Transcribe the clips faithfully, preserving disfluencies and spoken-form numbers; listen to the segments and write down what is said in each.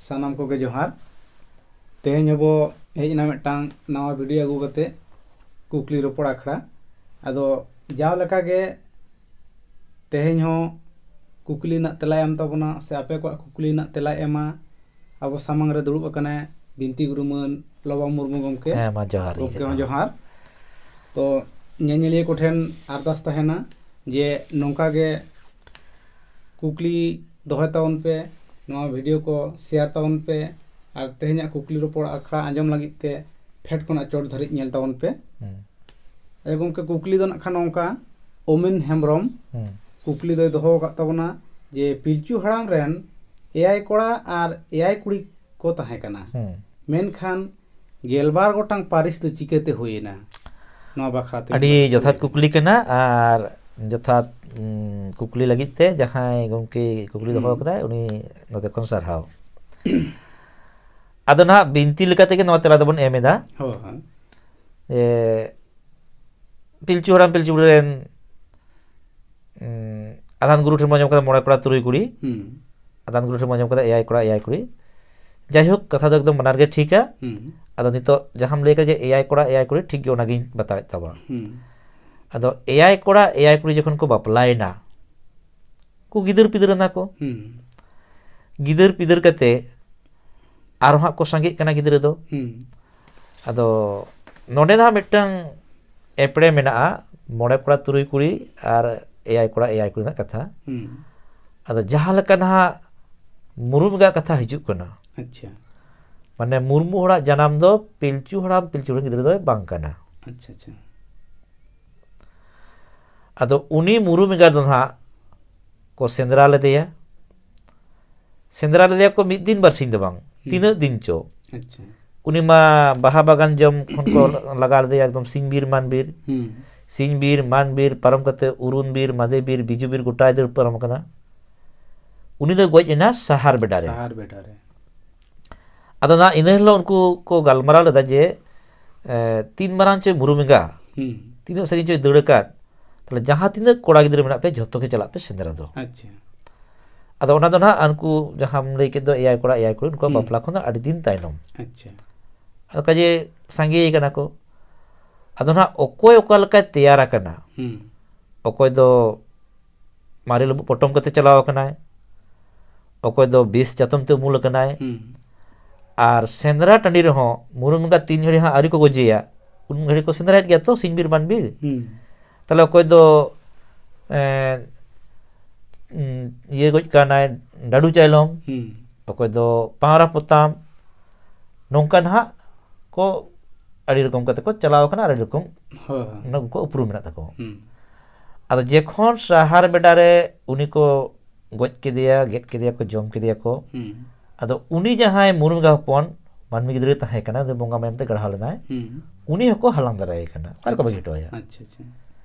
ᱥᱟᱱᱟᱢ ᱠᱚᱜᱮ ᱡᱚᱦᱟᱨ᱾ ᱛᱮᱦᱮᱧ ᱦᱚᱸᱵᱚ ᱦᱮᱡ ᱮᱱᱟ ᱢᱤᱫᱴᱟᱝ ᱱᱟᱣᱟ ᱵᱷᱤᱰᱤᱭᱳ ᱟᱹᱜᱩ ᱠᱟᱛᱮ, ᱠᱩᱠᱞᱤ ᱨᱚᱯᱚᱲ ᱟᱠᱷᱲᱟ᱾ ᱟᱫᱚ ᱡᱟᱣ ᱞᱮᱠᱟ ᱜᱮ ᱛᱮᱦᱮᱧ ᱦᱚᱸ ᱠᱩᱠᱞᱤ ᱨᱮᱱᱟᱜ ᱛᱮᱞᱟᱭ ᱮᱢ ᱛᱟᱵᱚᱱᱟ, ᱥᱮ ᱟᱯᱮ ᱠᱚᱣᱟᱜ ᱠᱩᱠᱞᱤ ᱨᱮᱱᱟᱜ ᱛᱮᱞᱟᱭ ᱮᱢᱟ᱾ ᱟᱵᱚ ᱥᱟᱢᱟᱝ ᱨᱮ ᱫᱩᱲᱩᱵ ᱟᱠᱟᱱᱟᱭ ᱵᱤᱱᱛᱤ ᱜᱩᱨᱩ ᱢᱟᱹᱱ ᱞᱚᱵᱟ ᱢᱩᱨᱢᱩ ᱜᱚᱢᱠᱮ᱾ ᱦᱮᱸ, ᱢᱟ ᱡᱚᱦᱟᱨ ᱜᱮ᱾ ᱜᱚᱢᱠᱮ ᱦᱚᱸ ᱡᱚᱦᱟᱨ᱾ ᱛᱚ, ᱧᱮᱧᱮᱞᱤᱭᱟᱹ ᱠᱚᱴᱷᱮᱱ ᱟᱨᱫᱟᱥ ᱛᱟᱦᱮᱱᱟ ᱡᱮ ᱱᱚᱝᱠᱟ ᱜᱮ ᱠᱩᱠᱞᱤ ᱫᱚᱦᱚᱭ ᱛᱟᱵᱚᱱ ᱯᱮ, ᱱᱚᱣᱟ ᱵᱷᱤᱰᱤᱭᱳ ᱠᱚ ᱥᱮᱭᱟᱨ ᱛᱟᱵᱚᱱ ᱯᱮ, ᱟᱨ ᱛᱮᱦᱮᱧᱟᱜ ᱠᱩᱠᱞᱤ ᱨᱚᱯᱚᱲ ᱟᱠᱷᱲᱟ ᱟᱸᱡᱚᱢ ᱞᱟᱹᱜᱤᱫ ᱛᱮ ᱯᱷᱮᱰ ᱠᱷᱚᱱᱟᱜ ᱪᱚᱴ ᱫᱷᱟᱹᱨᱤᱡ ᱧᱮᱞ ᱛᱟᱵᱚᱱ ᱯᱮ᱾ ᱦᱩᱸ, ᱟᱫᱚ ᱜᱚᱢᱠᱮ, ᱠᱩᱠᱞᱤ ᱫᱚ ᱱᱟᱜ ᱠᱷᱟᱱ ᱱᱚᱝᱠᱟ, ᱚᱢᱮᱱ ᱦᱮᱢᱵᱨᱚᱢ ᱦᱩᱸ, ᱠᱩᱠᱞᱤ ᱫᱚᱭ ᱫᱚᱦᱚ ᱟᱠᱟᱫ ᱛᱟᱵᱚᱱᱟ ᱡᱮ ᱯᱤᱞᱪᱩ ᱦᱟᱲᱟᱢ ᱨᱮᱱ ᱮᱭᱟᱭ ᱠᱚᱲᱟ ᱟᱨ ᱮᱭᱟᱭ ᱠᱩᱲᱤ ᱠᱚ ᱛᱟᱦᱮᱸ ᱠᱟᱱᱟ, ᱦᱩᱸ᱾ ᱢᱮᱱᱠᱷᱟᱱ ᱜᱮᱞᱵᱟᱨ ᱜᱚᱴᱟᱝ ᱯᱟᱹᱨᱤᱥ ᱫᱚ ᱪᱤᱠᱟᱹᱛᱮ ᱦᱩᱭᱮᱱᱟ? ᱱᱚᱣᱟ ᱵᱟᱠᱷᱨᱟ ᱛᱮ ᱟᱹᱰᱤ ᱵᱟᱨ ᱡᱚᱛᱷᱟᱛ ᱠᱩᱠᱞᱤ᱾ ᱠᱩᱠᱞᱤ ᱠᱟᱱᱟ, ᱟᱨ ᱡᱚᱛᱷᱟᱛ, ᱩᱢ, ᱠᱩᱠᱞᱤ ᱞᱟᱹᱜᱤᱫ ᱛᱮ ᱡᱟᱦᱟᱸᱭ ᱜᱚᱢᱠᱮ ᱠᱩᱠᱞᱤ ᱫᱚᱦᱚ ᱦᱩᱸ᱾ ᱟᱠᱟᱫᱟᱭ, ᱩᱱᱤ ᱱᱚᱛᱮ ᱠᱷᱚᱱ ᱥᱟᱨᱦᱟᱣ᱾ ᱟᱫᱚ ᱱᱟᱦᱟᱜ ᱵᱤᱱᱛᱤ ᱞᱮᱠᱟ ᱛᱮᱜᱮ ᱱᱚᱣᱟ ᱛᱮᱞᱟ ᱫᱚᱵᱚᱱ ᱮᱢ ᱮᱫᱟ᱾ ᱦᱳᱭ, ᱦᱳᱭ᱾ ᱡᱮ ᱯᱤᱞᱪᱩ ᱦᱟᱲᱟᱢ ᱯᱤᱞᱪᱩ ᱵᱩᱲᱦᱤ ᱨᱮᱱ, ᱩᱸ, ᱟᱫᱷᱟᱱ ᱜᱩᱨᱩ ᱴᱷᱮᱱ ᱵᱚᱱ ᱟᱸᱡᱚᱢ ᱠᱟᱫᱟ ᱢᱚᱬᱮ ᱠᱚᱲᱟ ᱛᱩᱨᱩᱭ ᱠᱩᱲᱤ, ᱦᱩᱸ, ᱟᱫᱷᱟᱱ ᱜᱩᱨᱩ ᱴᱷᱮᱱ ᱵᱚᱱ ᱟᱸᱡᱚᱢ ᱠᱟᱫᱟ ᱮᱭᱟᱭ ᱠᱚᱲᱟ ᱮᱭᱟᱭ ᱠᱩᱲᱤ᱾ ᱡᱟᱭᱦᱳᱠ, ᱠᱟᱛᱷᱟ ᱫᱚ ᱮᱠᱫᱚᱢ ᱵᱟᱱᱟᱨ ᱜᱮ ᱴᱷᱤᱠᱟ᱾ ᱦᱩᱸ, ᱟᱫᱚ ᱱᱤᱛᱚᱜ ᱡᱟᱦᱟᱸᱢ ᱞᱟᱹᱭ ᱠᱟᱫᱟ ᱡᱮ ᱮᱭᱟᱭ ᱠᱚᱲᱟ ᱮᱭᱟᱭ ᱠᱩᱲᱤ, ᱴᱷᱤᱠ ᱜᱮ ᱚᱱᱟᱜᱤᱧ ᱵᱟᱛᱟᱣᱮᱫ ᱛᱟᱵᱚᱱᱟ᱾ ᱦᱩᱸ, ᱟᱫᱚ ᱮᱭᱟᱭ ᱠᱚᱲᱟ ᱮᱭᱟᱭ ᱠᱩᱲᱤ ᱡᱚᱠᱷᱚᱱ ᱠᱚ ᱵᱟᱯᱞᱟᱭᱮᱱᱟ, ᱠᱚ ᱜᱤᱫᱟᱹᱨ ᱯᱤᱫᱟᱹᱨ ᱮᱱᱟ ᱠᱚ᱾ ᱦᱩᱸ, ᱜᱤᱫᱟᱹᱨ ᱯᱤᱫᱟᱹᱨ ᱠᱟᱛᱮ ᱟᱨᱦᱚᱸ ᱦᱟᱸᱜ ᱠᱚ ᱥᱟᱸᱜᱮᱜ ᱠᱟᱱᱟ ᱜᱤᱫᱽᱨᱟᱹ ᱫᱚ᱾ ᱦᱩᱸ, ᱟᱫᱚ ᱱᱚᱰᱮ ᱫᱚ ᱦᱟᱸᱜ ᱢᱤᱫᱴᱟᱝ ᱮᱯᱲᱮ ᱢᱮᱱᱟᱜᱼᱟ, ᱢᱚᱬᱮ ᱠᱚᱲᱟ ᱛᱩᱨᱩᱭ ᱠᱩᱲᱤ ᱟᱨ ᱮᱭᱟᱭ ᱠᱚᱲᱟ ᱮᱭᱟᱭ ᱠᱩᱲᱤ ᱨᱮᱱᱟᱜ ᱠᱟᱛᱷᱟ᱾ ᱦᱩᱸ, ᱟᱫᱚ ᱡᱟᱦᱟᱸ ᱞᱮᱠᱟ ᱱᱟᱦᱟᱜ ᱢᱩᱨᱢᱩ ᱮᱸᱜᱟᱜ ᱠᱟᱛᱷᱟ ᱦᱤᱡᱩᱜ ᱠᱟᱱᱟ, ᱟᱪᱪᱷᱟ᱾ ᱢᱟᱱᱮ ᱢᱩᱨᱢᱩ ᱦᱚᱲᱟᱜ ᱡᱟᱱᱟᱢ ᱫᱚ ᱯᱤᱞᱪᱩ ᱦᱟᱲᱟᱢ ᱯᱤᱞᱪᱩ ᱵᱩᱲᱦᱤ ᱜᱤᱫᱽᱨᱟᱹ ᱫᱚᱭ ᱵᱟᱝ ᱠᱟᱱᱟ᱾ ᱟᱪᱪᱷᱟ, ᱟᱪᱪᱷᱟ᱾ ᱟᱫᱚ ᱩᱱᱤ ᱢᱩᱨᱢᱩ ᱮᱸᱜᱟ ᱫᱚ ᱱᱟᱦᱟᱜ ᱠᱚ ᱥᱮᱸᱫᱽᱨᱟ ᱞᱮᱫᱮᱭᱟ᱾ ᱥᱮᱸᱫᱽᱨᱟ ᱞᱮᱫᱮᱭᱟ ᱠᱚ ᱢᱤᱫ ᱫᱤᱱ ᱵᱟᱨᱥᱤᱧ ᱫᱚ ᱵᱟᱝ, ᱦᱩᱸ᱾ ᱛᱤᱱᱟᱹᱜ ᱫᱤᱱ ᱪᱚ᱾ ᱟᱪᱪᱷᱟ᱾ ᱩᱱᱤ ᱢᱟ ᱵᱟᱦᱟ ᱵᱟᱜᱟᱱ ᱡᱚᱢ ᱠᱷᱚᱱ ᱠᱚ ᱞᱟᱜᱟ ᱞᱮᱫᱮᱭᱟ, ᱮᱠᱫᱚᱢ ᱥᱤᱧ ᱵᱤᱨ ᱢᱟᱱ ᱵᱤᱨ᱾ ᱦᱩᱸ, ᱥᱤᱧ ᱵᱤᱨ ᱢᱟᱱ ᱵᱤᱨ ᱯᱟᱨᱚᱢ ᱠᱟᱛᱮ ᱩᱨᱩᱱ ᱵᱤᱨ, ᱢᱟᱫᱮ ᱵᱤᱨ, ᱵᱤᱡᱩ ᱵᱤᱨ ᱜᱚᱴᱟᱭ ᱫᱟᱹᱲ ᱯᱟᱨᱚᱢ ᱠᱟᱫᱟ᱾ ᱩᱱᱤ ᱫᱚᱭ ᱜᱚᱡ ᱮᱱᱟ ᱥᱟᱦᱟᱨ ᱵᱮᱰᱟ ᱨᱮ᱾ ᱥᱟᱦᱟᱨ ᱵᱮᱰᱟ ᱨᱮ᱾ ᱟᱫᱚ ᱱᱟ ᱤᱱᱟᱹ ᱦᱤᱞᱳᱜ ᱩᱱᱠᱩ ᱠᱚ ᱜᱟᱞᱢᱟᱨᱟᱣ ᱞᱮᱫᱟ ᱡᱮ, ᱮ, ᱛᱤᱱ ᱢᱟᱨᱟᱝ ᱪᱚᱭ ᱢᱩᱨᱩᱢ ᱮᱸᱜᱟ, ᱦᱩᱸ, ᱛᱤᱱᱟᱹᱜ ᱥᱟᱺᱜᱤᱧ ᱪᱚᱭ ᱫᱟᱹᱲ ᱟᱠᱟᱫ, ᱛᱟᱦᱞᱮ ᱡᱟᱦᱟᱸ ᱛᱤᱱᱟᱹᱜ ᱠᱚᱲᱟ ᱜᱤᱫᱽᱨᱟᱹ ᱢᱮᱱᱟᱜ ᱯᱮ, ᱡᱷᱚᱛᱚ ᱜᱮ ᱪᱟᱞᱟᱜ ᱯᱮ ᱥᱮᱸᱫᱽᱨᱟ ᱫᱚ᱾ ᱟᱪᱪᱷᱟ᱾ ᱟᱫᱚ ᱚᱱᱟ ᱫᱚ ᱱᱟᱦᱟᱜ ᱩᱱᱠᱩ ᱡᱟᱦᱟᱸᱢ ᱞᱟᱹᱭ ᱠᱮᱫ ᱫᱚ ᱮᱭᱟᱭ ᱠᱚᱲᱟ ᱮᱭᱟᱭ ᱠᱩᱲᱤ, ᱩᱱᱠᱩᱣᱟᱜ ᱦᱩᱸ᱾ ᱵᱟᱯᱞᱟ ᱠᱷᱚᱱ ᱫᱚ ᱟᱹᱰᱤ ᱫᱤᱱ ᱛᱟᱭᱱᱚᱢ᱾ ᱟᱪᱪᱷᱟ᱾ ᱟᱫᱚ ᱠᱟᱡᱮ ᱥᱟᱸᱜᱮ ᱠᱟᱱᱟ ᱠᱚ᱾ ᱟᱫᱚ ᱱᱟᱦᱟᱜ ᱚᱠᱚᱭ ᱚᱠᱟ ᱞᱮᱠᱟᱭ ᱛᱮᱭᱟᱨ ᱟᱠᱟᱱᱟ, ᱦᱩᱸ᱾ ᱚᱠᱚᱭ ᱫᱚ ᱢᱟᱨᱮ ᱞᱩᱵᱩᱜ ᱯᱚᱴᱚᱢ ᱠᱟᱛᱮ ᱪᱟᱞᱟᱣ ᱟᱠᱟᱱᱟᱭ, ᱚᱠᱚᱭ ᱫᱚ ᱵᱤᱥ ᱪᱟᱛᱚᱢ ᱛᱮ ᱩᱢᱩᱞ ᱟᱠᱟᱱᱟᱭ, ᱦᱩᱸ᱾ ᱟᱨ ᱥᱮᱸᱫᱽᱨᱟ ᱴᱟᱺᱰᱤ ᱨᱮᱦᱚᱸ ᱢᱩᱨᱩᱢ ᱵᱚᱸᱜᱟ ᱛᱤᱱ ᱜᱷᱟᱹᱲᱤ ᱦᱟᱸᱜ ᱟᱹᱣᱨᱤ ᱠᱚ ᱜᱚᱡᱮᱭᱟ, ᱩᱱ ᱜᱷᱟᱹᱲᱤ ᱠᱚ ᱥᱮᱸᱫᱽᱨᱟᱭᱮᱫ ᱜᱮᱭᱟ ᱛᱚ, ᱥᱤᱧ ᱵᱤᱨ ᱵᱟᱱ ᱵᱤᱨ᱾ ᱦᱩᱸ᱾ ᱛᱟᱦᱞᱮ ᱚᱠᱚᱭ ᱫᱚ, ᱮᱸ, ᱩᱸ, ᱤᱭᱟᱹ ᱜᱚᱡ ᱠᱟᱱᱟᱭ, ᱰᱟᱹᱰᱩ ᱪᱟᱭᱞᱚᱢ, ᱦᱩᱸ᱾ ᱚᱠᱚᱭ ᱫᱚ ᱯᱟᱣᱨᱟ ᱯᱚᱛᱟᱢ, ᱱᱚᱝᱠᱟ ᱱᱟᱦᱟᱜ ᱠᱚ ᱟᱹᱰᱤ ᱨᱚᱠᱚᱢ ᱠᱟᱛᱮ ᱠᱚ ᱪᱟᱞᱟᱣ ᱟᱠᱟᱱᱟ, ᱟᱹᱰᱤ ᱨᱚᱠᱚᱢ ᱦᱳᱭ, ᱦᱳᱭ᱾ ᱚᱱᱟ ᱠᱚ ᱩᱯᱨᱩᱢ ᱢᱮᱱᱟᱜ ᱛᱟᱠᱚᱣᱟ᱾ ᱦᱩᱸ᱾ ᱟᱫᱚ ᱡᱮᱠᱷᱚᱱ ᱥᱟᱦᱟᱨ ᱵᱮᱰᱟ ᱨᱮ ᱩᱱᱤ ᱠᱚ ᱜᱚᱡ ᱠᱮᱫᱮᱭᱟ, ᱜᱮᱫ ᱠᱮᱫᱮᱭᱟ ᱠᱚ, ᱡᱚᱢ ᱠᱮᱫᱮᱭᱟ ᱠᱚ, ᱦᱩᱸ᱾ ᱟᱫᱚ ᱩᱱᱤ ᱡᱟᱦᱟᱸᱭ ᱢᱩᱨᱢᱩ ᱮᱸᱜᱟ ᱦᱚᱯᱚᱱ ᱢᱟᱹᱱᱢᱤ ᱜᱤᱫᱽᱨᱟᱹ ᱛᱟᱦᱮᱸ ᱠᱟᱱᱟ, ᱩᱱᱤ ᱵᱚᱸᱜᱟ ᱢᱟᱭᱟᱢ ᱛᱮ ᱜᱟᱲᱦᱟᱣ ᱞᱮᱱᱟᱭ, ᱦᱩᱸ᱾ ᱩᱱᱤ ᱦᱚᱸᱠᱚ ᱦᱟᱞᱟᱝ ᱫᱟᱨᱟᱭᱮ ᱠᱟᱱᱟ, ᱚᱠᱟ ᱨᱮᱠᱚ ᱵᱟᱹᱜᱤ ᱦᱚᱴᱚ ᱟᱭᱟ? ᱟᱪᱪᱷᱟ, ᱟᱪᱪᱷᱟ᱾